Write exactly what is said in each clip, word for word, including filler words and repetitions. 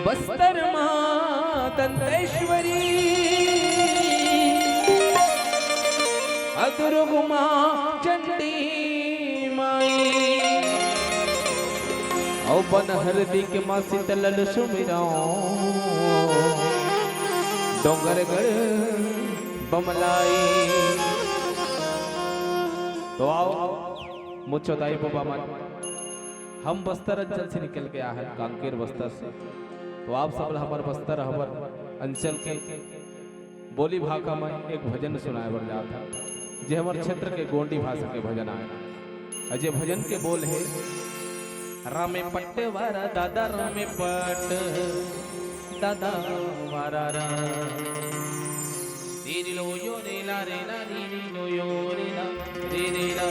बस्तर माँ दंतेश्वरी, अदुर्ग माँ चंडी माई, अउ बनहरदी के माँ शीतल सुमिरौं, डोंगरगढ़ बमलाई। तो आओ, मुचो दाई बबा मन, हम बस्तर अंचल से निकल के आए हन, कांकेर बस्तर से। तो आप सब ला हमर बस्तर, हमर अंचल के बोली भाखा में एक भजन सुनाए बर जात हन, जे हमर क्षेत्र के गोंडी भाषा के भजन आय। अउ जे भजन के बोल हे, रामे पट्ट वारा दादा, रामे पट्ट दादा वारा रा। रे रे लो यो रे ला रे ला, रे रे लो यो रे ला, रे रे ला।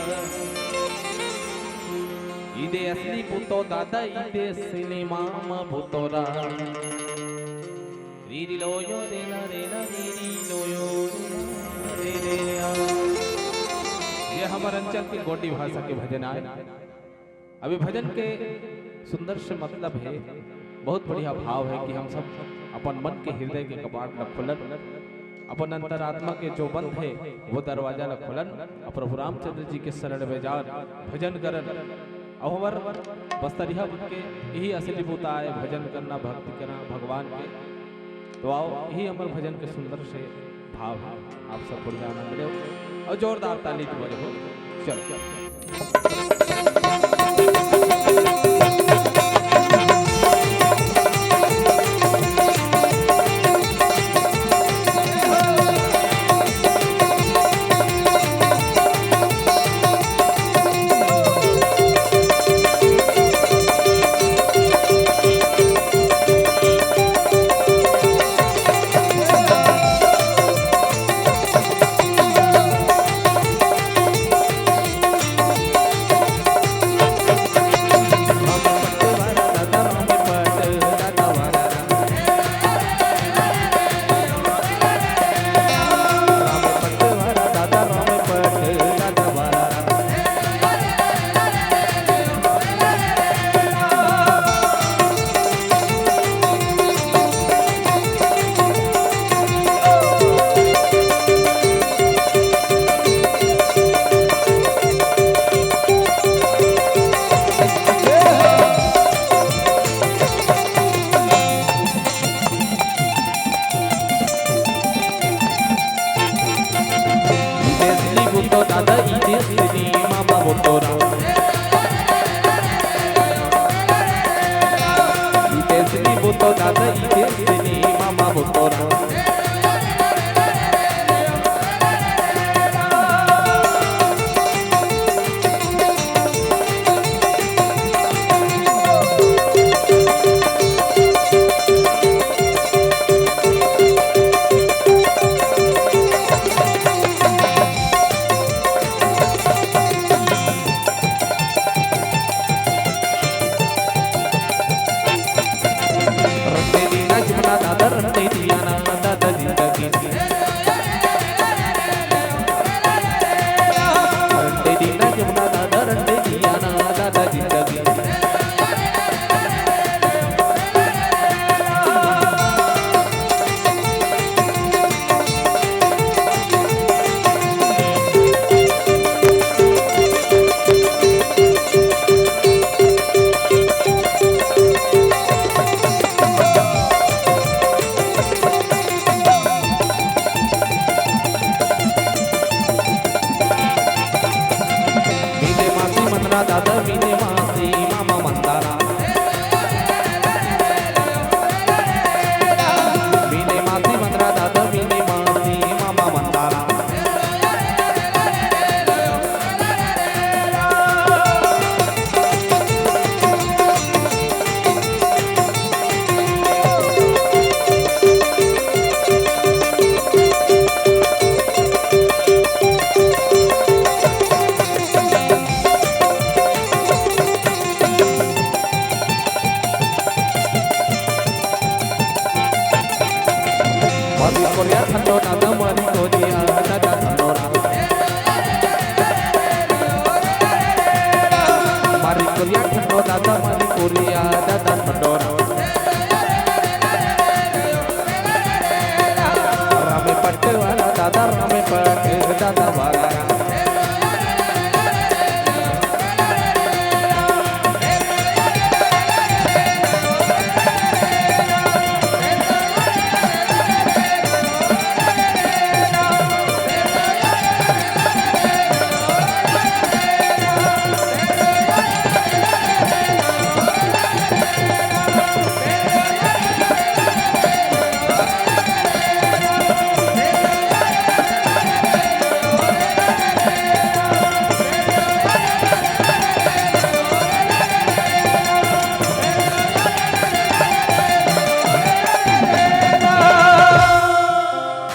इदे असली पुतो दादा, इदे सिनेमा मा पुतोरा। रे रे लो यो रे ला रे ला, रे रे लो यो रे ला, रे रे ला। ये हमर अंचल के गोंडी भाषा के भजन आय। अभी भजन के सुंदर से मतलब हे, बहुत बढ़िया भाव हे कि हम सब अपन मन के, हृदय के कपाट ल खोलन, अपन अंतरात्मा के जो बंद हे, वो दरवाजा ल खोलन, अउ प्रभु रामचंद्र जी के शरण में जान, भजन करन। अउ हमर बस्तरिया मन के यही असली बूता आय, भजन करना, भक्ति करना भगवान के। तो आओ, यही हमर भजन के सुंदर से भाव हे। आप सब बढ़िया आनंद लेव अउ जोरदार ताली बजाव। चलो। इदेसली बुतो दादा, इदेसली मामा बुतोरा। इदेसली बुतो दादा, इदेसली मामा बुतोरा। रंडे दीना जमुना दादा, रंडे दिया ना दादा जिंदगी। रंडे दीना जमुना दादा, रंडे दिया ना दादा जिंदगी। मीते मासी मंदरा दादा, मीते मासी मामा मंदारा। मीते मासी मंदरा दादा, मीते मासी मामा मंदारा। मरी कोरिया ठंडो दादा, मरी कोरिया दादा ठंडो ना। मरी कोरिया ठंडो दादा, मरी कोरिया दादा ठंडो।